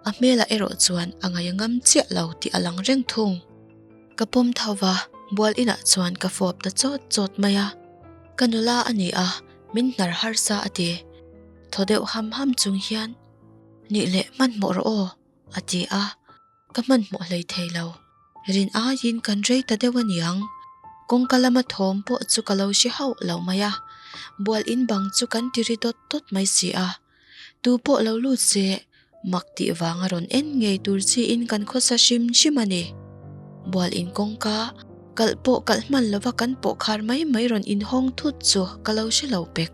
a hmelah erawh chuan a ngaih a ngam chiah lo tih a lang reng thung. Ka pawm tho va, bual inah chuan ka fawp ta chawt chawt mai a, ka nula a ni a, min hnar harsa a ti. Thaw deuh ham ham chung hian, Nih leh hmanhmawh rawh aw, a ti a. Ka hmanhmawh hlei thei lo. Rin aiin kan rei ta deuh a niang. Kawngka lama thawm pawh chu ka lo hre hauh lo mai a. Bual in bang chu kan ti ri dawt dawt mai si a. Tu pawh lo lut se, mak tih vanga rawn en ngei tur chiin kan khawsa hrim hrim a ni. Bual in kawngka, kalh pawh kalh hman lova kan pawh khar mai mai rawn inhawng thut chu ka lo hre lo pek.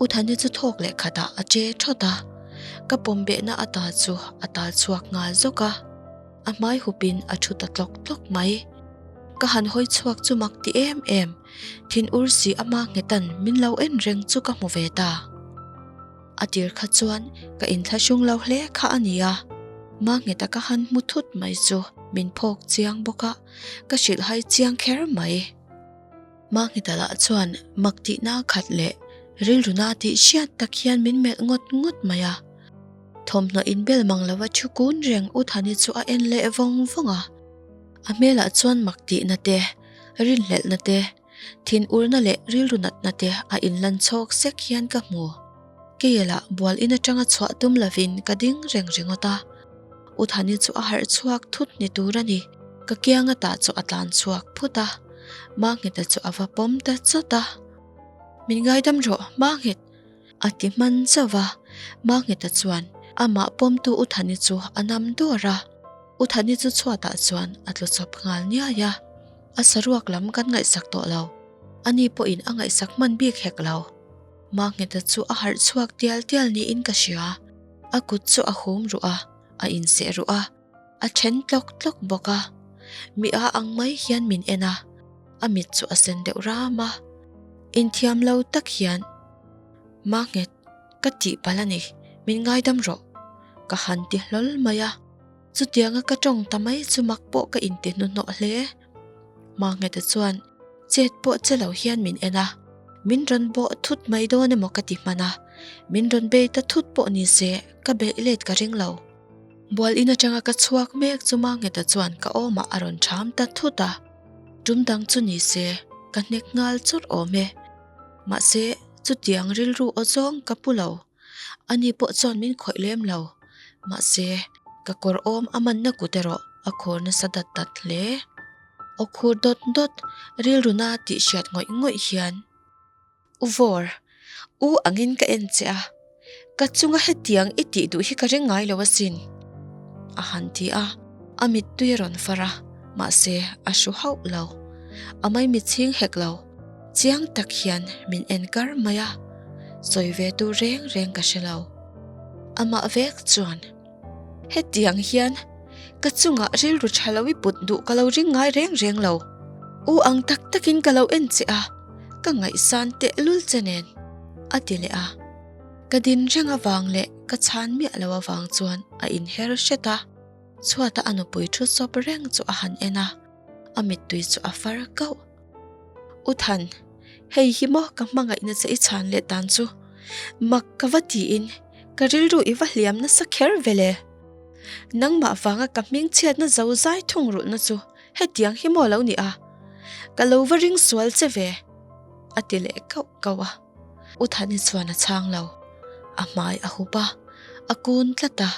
U Thani chu thawk leh khatah a che thawt a, ka pawm behna ata chu a tal chhuak nghal zawk a, a hmai hupin a thu ta tlawk tlawk mai. Ka han hawi chhuak chu mak ti em em, thin ur si ama nghetan min lo en reng chu ka hmu ve ta. A tir kha chuan ka inthlahrung lo hle kha a nia, ma ngheta ka han hmu thut mai chu min phawk chiang bawk a, ka hrilhhai chiang kher mai. Mahngita lah chuan mak tihna khat leh rilruna tih hriat tak hian min melh ngawt ngawt mai a. Thawmhnaw inbel mang lova thu kun reng U Thani chu a en leh vawng vawng a. A hmelah chuan mak tihna te, rinhlelhna te, thinurna leh rilru natna te a inlan chhawk sek hian ka hmu. Keia lah bual in atanga chhuah tum lovin ka ding reng ringawt a. U Thani chu a harh chhuak thut ni tur a ni. Ka kianga tah chu a tlan chhuak phut a. Manghet-a chu a va pawm ta chawt a. Min ngaidam rawh, Manghet! a ti hman chauh va. Manghet-a chuan amah pawmtu U Thani chu a nam dawr a. U Thani chu chhuatah chuan a tlu chawp nghal niai a. A saruak lam kan ngaihsak tawh lo. Ani pawhin a ngaihsak hman bik hek lo. Manghet-a chu a harh chhuak tial tial niin ka hria. A kut chu a hum ruh a, a inseh ruh a. A then tlawk tlawk bawk a, mi a ang mai hian min en a, a mit chu a sen deuh ram a. Inthiam lo tak hian, Manghet, ka tihpalh a ni, min ngaidam rawh, ka han ti hlawl mai a. Chutianga ka tawng ta mai chu mak pawh ka inti hnuhnawh hle. Mangheta chuan chet pawh che lo hian min en a, min rawn bawh thut mai dawn emaw ka ti hman a, min rawn bei ta thut pawh ni se ka beih let ka ring lo. Bual in atanga ka chhuak mek chu Mangheta chuan ka awmah a rawn ṭham ta thut a, tum dang chu ni se ka hnek nghal chawrh awm e. Mahse, chutiang rilru aw zawng ka pu lo. Ani pawh chuan min khawih lem lo. Mahse, ka kawr awm a manna kut erawh a khur nasa dat dat hle. Aw khur dawt dawt, rilru na tih hriat ngawih ngawih hian. U Vawr, u angin ka en che a, ka chunga hetiang i tih duh hi ka ring ngai lo asin, a han ti a, a mittui a rawn far a, mahse a hru hauh lo. A maimichhing hek lo, chiang tak hian min en kar mai a, sawi ve tur reng reng ka hre lo. Amah vek chuan. Hetiang hian ka chungah rilru tha lo i put duh ka lo ring ngai reng reng lo. U ang tak takin ka lo en che a, ka ngaihsan tehlul che nen, a ti leh a. Ka din reng avang leh ka chhan miah lo avang chuan a inher hret a, chhuata a nupui thu sawp reng chu a han en a, a mittui chu a far kauh. U Than, hei hi maw ka hmangaihna che i chhan leh dan chu? Mak ka va tiin ka rilru i va hliam nasa kher ve le. Nangmah vanga ka hming chhiatna zo zai thung rulhna chu hetiang hi maw lo ni a? Ka lo va ring sual che ve, a ti leh kauh kauh a. U Thani chuan a chhang lo. A hmai a hup a, a kun tlat a.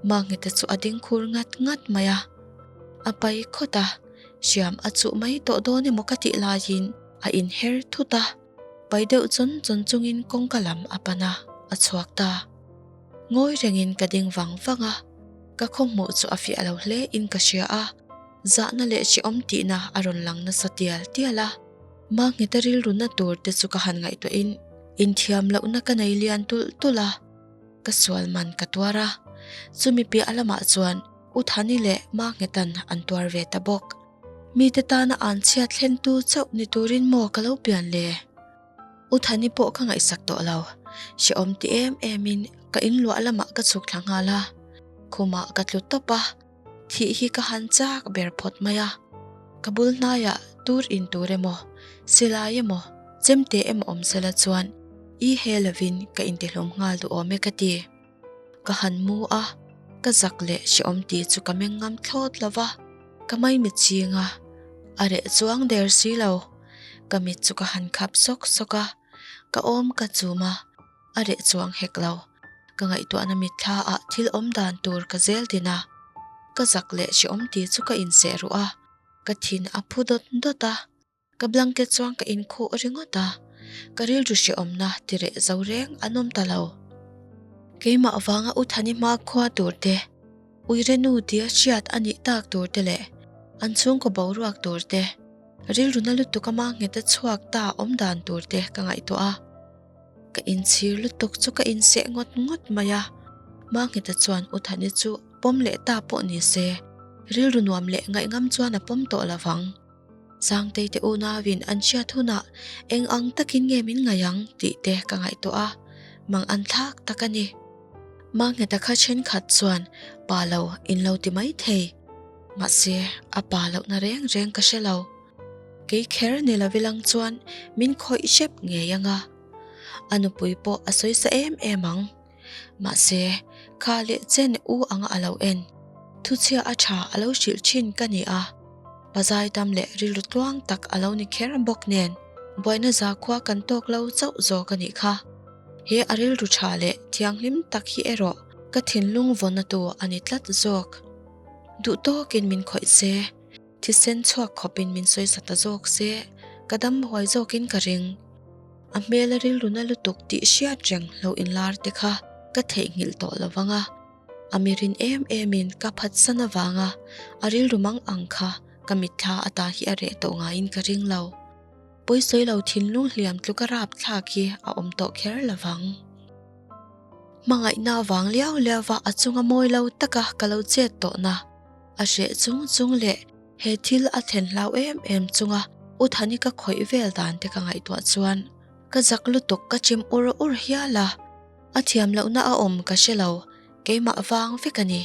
Mangheta chu a ding khur ngat ngat mai a. A pai khawt a. Hriam a chuh mai tawh dawn emaw ka tih laiin a inher thut a, pai deuh chawn chawn chungin kawngka lam a pan a, a chhuak ta. Ngawi rengin ka ding vang vang a, ka khawhmuh chu a fiah lo hle in ka hria a, zahna leh hrehawm tihna a rawn lang nasa tial tial a. Mangheta rilruna tur te chu ka han ngaihtuahin inthiam lohna ka nei lian tulh tulh a, ka sual man ka tuar a, chumi piah lamah chuan U Thani leh Ma Nghetan an tuar ve ta bawk. Mite tana an chhiat thlentu chauh ni turin maw ka lo pian le? U Thani pawh ka ngaihsak tawh lo. Hrehawm ti em emin ka inluah lamah ka chhuk thla nghal a. Khumah ka tlu tawp a. Thih hi ka han chak ber phawt mai a, ka bul hnaiah tur in tur emaw, silai emaw, chemte emaw awm sela chuan i he lovin ka intihlawm nghal duh awm e ka ti. Ka han mu a, ka zak leh hrehawm tih chu ka meng ngam thlawt lo va, ka maimit ching a, a reh chuang der si lo. Ka mit chu ka han khap sawk sawk a, ka awm ka chum a, a reh chuang hek lo. Ka ngaihtuahna mitthla ah thil awm dan tur ka zel din a, ka zak leh hrehawm tih chu ka inseh ruh a, ka thin a phu dawt dawt a. Ka blanket chuan ka inkhuh ringawt a, ka rilru hrehawmna ti reh zo reng an awm ta lo. Keimah vanga U Thani hma khua tur te, Uirenu tia hriat a nih tak tur te leh an chhungkaw boruak tur te, rilru na lutuk ama nghet a chhuak ta awm dan tur te ka ngaihtuah a. Ka inchhir lutuk chu ka inseh ngawt ngawt mai a, Mangheta chuan U Thani chu pawm leh ta pawh ni se, rilru nuam leh ngaihngam chuan a pawm tawh lo vang. Sangtei te unauin an hriat hunah eng ang takin nge min ngaih ang tih te ka ngaihtuah a, mang an thlak tak a ni. Mangheta kha thenkhat chuan pa lo in lo ti mai thei, mahse a pa lohna reng reng ka hre lo. Kei kher ni lo ilang chuan min khawih hrep ngei ang a, a nupui pawh a sawi sa em em ang. Mahse, kha leh chen u anga a lo en, thuchhia a tha a lo hrilh thin ka ni a, pazai tam leh rilru tluang tak a lo ni kher bawk nen buaina zakhua kan tawk lo chauh zawk a nih kha. He a rilru tha leh thianghlim tak hi erawh ka thinlung vawnna tu a ni tlat zawk. Duh tawkin min khawih se. Thisen chhuak khawpin min sawisa ta zawk se, ka dam huai zawkin ka ring. A hmel a rilru na lutuk tih hriat reng lo inlar te kha ka theihnghilh tawh lo vang a, a mirin em emin ka phatsan avanga a rilru mang ang kha ka mitthla ata hi a reh tawh ngaiin ka ring lo. Pawisawi lo thinlung hliam tluka rapthlak hi a awm tawh kher lo vang. Hmangaihna avang liau liauva a chunga mawi lo taka ka lo chet tawhna. A hreh chung chung leh he thil a thlen hlau em em chunga U Thani ka khawih vel dan te ka ngaihtuah chuan ka zak lutuk ka chim ur ur hial a, a thiam lohna a awm ka hre lo, keimah vang vek a ni.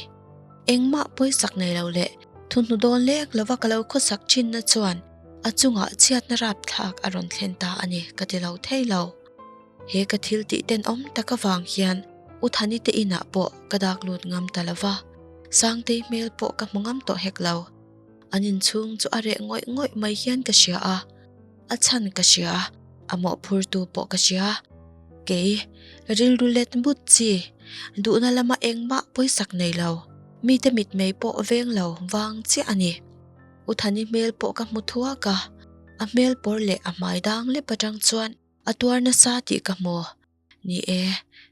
Engmah pawisak nei lo leh thuhnu dawn lek lova ka lo khawsak thinna chuan a chungah chhiatna rapthlak a rawn thlen ta a ni ka ti lo thei lo. He ka thil tih tenawm tak avang hian U Thani te inah pawh ka dak lut ngam ta lo va, Sangtei hmel pawh ka hmu ngam tawh hek lo. An inchhung chu a reh ngawih ngawih mai hian ka hria a, a chhan ka hria, a mawhphurtu pawh ka hria. Kei, rilru let but chi, duhna lama engmah pawisak nei lo, mite mitmei pawh veng lo vang chiah a ni. U Thani hmel pawh ka hmu thuak a, a hmel pawr leh a hmai dang lep atang chuan A tuar nasa tih ka hmu. Ni e,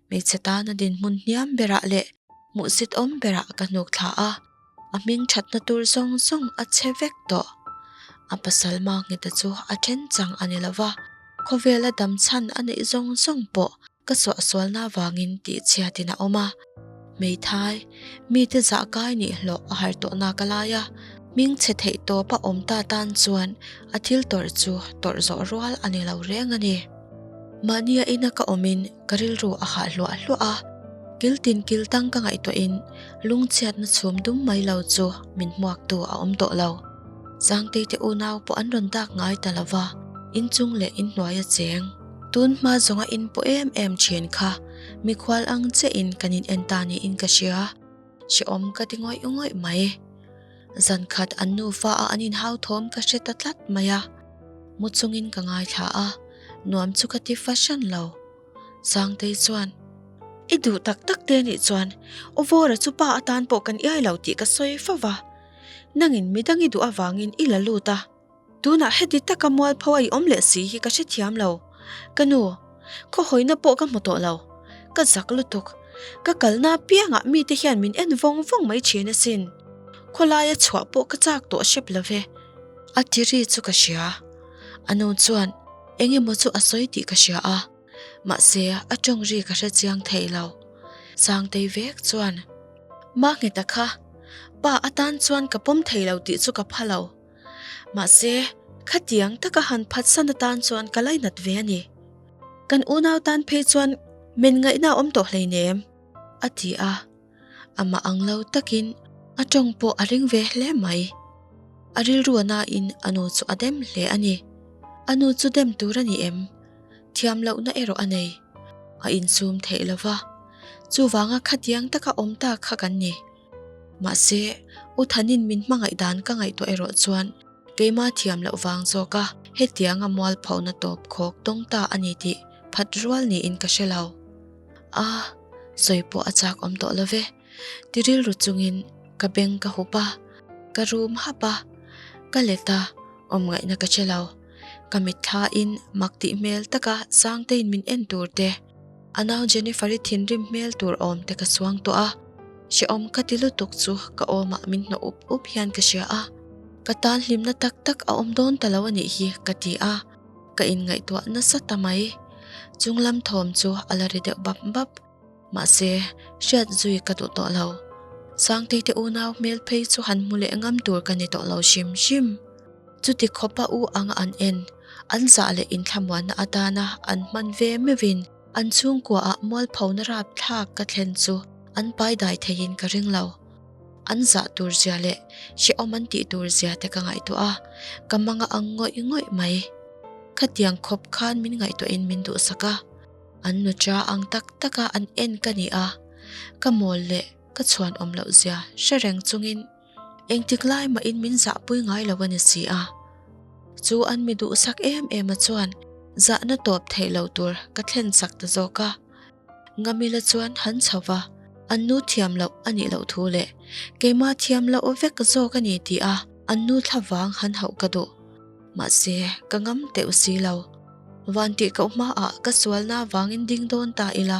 hmeichhe tana dinhmun hniam berah leh hmuhsit awm berah ka hnuk thla a, a hming thatna tur zawng zawng a che vek tawh. A pasal Mangheta chu a then chang a ni lo va, khawvela dam chhan a neih zawng zawng pawh ka suahsualna avangin tihchhiatin a awm a. Hmeithai, mite zah kai nih hlawh a har tawh nak a lai a, hming chhe theih tawp a awm ta tan chuan a thil tawrh chu tawrh zawh rual a ni lo reng a ni. Mahnia ina ka awmin ka rilru a hah hluah hluah a, kil tin kil tang ka ngaihtuahin lungchhiatna chhum dum mai lo chu min hmuaktu a awm tawh lo. Sangtei te unau pawh an rawn dak ngai ta lo va, inchung leh inhnuai a cheng. Tun hma zawnga inpawh em em thin kha mikhual ang chiahin kan in en ta niin ka hria, hrehawm ka ti ngawih ngawih mai. Zan khat an nufa a an inhau thawm ka hre ta tlat mai a, mu chungin ka ngaithla a, nuam chu ka ti fahran lo. Sangtei chuan, I duh tak tak te nih chuan Awvawra chu pa atan pawh kan iai lo tih ka sawi fo va, nangin midang i duh avangin i la lut a. Tunah heti taka mualpho a i awm leh si hi ka hrethiam lo. Ka nu, khawhawina pawh ka hmu tawh lo. Ka zak lutuk. Ka kalna apiangah mite hian min en vawng vawng mai thin asin. Khawlaia chhuah pawh ka chak tawh hrep lo ve. A ti ri chu ka hria. A nu chuan eng emaw chu a sawi tih ka hria a, mahse a tawng ri ka hre chiang thei lo. Sangtei vek chuan, Mangheta kha, pa atan chuan ka pawm thei lo tih chu ka pha lo. Mahse, khatiang taka han phatsan atan chuan ka lainat ve a ni. Kan unau tan phei chuan men ngaihna a awm tawh hleinem, a ti a. Amah ang lo takin A tawng pawh a ring ve hle mai. A rilru a nain a nu chu a dem hle a ni. A nu chu dem tur a ni em? Thiam lohna erawh a nei. A insum theih lo va. Chuvanga khatiang taka awm ta kha kan ni. Mahse, U Thanin min hmangaih dan ka ngaihtuah erawh chuan keima thiam loh vang zawka hetianga mualphona tawp khawk tawng ta a ni tih phat rual niin ka hre lo. A, sawi pawh a chak awm tawh lo ve. Ti rilru chungin ka beng ka hup a, ka rum hap a, ka let a, awm ngaihna ka hre lo. Ka mitthlain mak tih hmel taka Sangtein min en tur te, a nau Jennifer-i thinrim hmel tur awm te ka suang tawh a, hrehawm ka ti lutuk chu ka awmah min hnawh up up hian ka hria a, ka tan hlimna tak tak a awm dawn ta lo a nih hi ka ti a, ka inngaihtuah nasa ta mai. Chunglam thawm chu a la ri deuh bap bap. Mahse, hriat zui ka duh tawh lo. Sangtei te unau hmel phei chu han hmu leh ngam tur ka ni tawh lo hrim hrim. Chuti khawpa u anga an en, an zah leh inthlamuanna atana an hman ve meuhin an chhungkuaah mualphona rapthlak ka thlen chu an paidai theiin ka ring lo. An zah tur zia leh hrehawm an tih tur zia te ka ngaihtuah a, ka manga ang ngawih ngawih mai. Khatiang khawp khan min ngaihtuahin min duhsak a. An nucha ang tak taka an en ka ni a, ka mawl leh ka chhuan awm loh zia hre reng chungin engtik lai mahin min zahpui ngai lo a ni si a. Chu an mi duhsak em em a chuan zahna tawp theih lo tur ka thlen chak ta zawk a. Ngamila chuan han chho va, an nu thiam loh a nih loh thu leh keimah thiam loh vek zawk a ni tih a an nu thlavang han hauh ka duh. Mahse, ka ngam teuh si lo. Van tih koh hmaah ka sualna vangin ding dawn ta ila,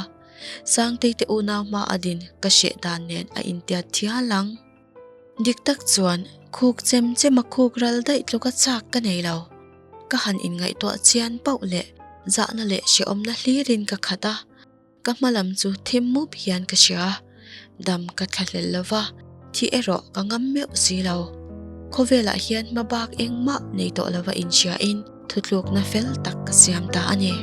Sangtei te unau hma a din ka hreh dan nen a intiat thial ang. Dik tak chuan khuk chem chem a khuk ral daih tluka chak ka nei lo. Ka han inngaihtuah chian pauh leh zahna leh hrehawmna hlirin ka khat a. Ka hma lam chu thim mup hian ka hria. Dam ka thlahlel lo va, thi erawh ka ngam meuh si lo. Khawvelah hian hma bak engmah nei tawh lova inhriain thutlukna fel tak ka siam ta a ni.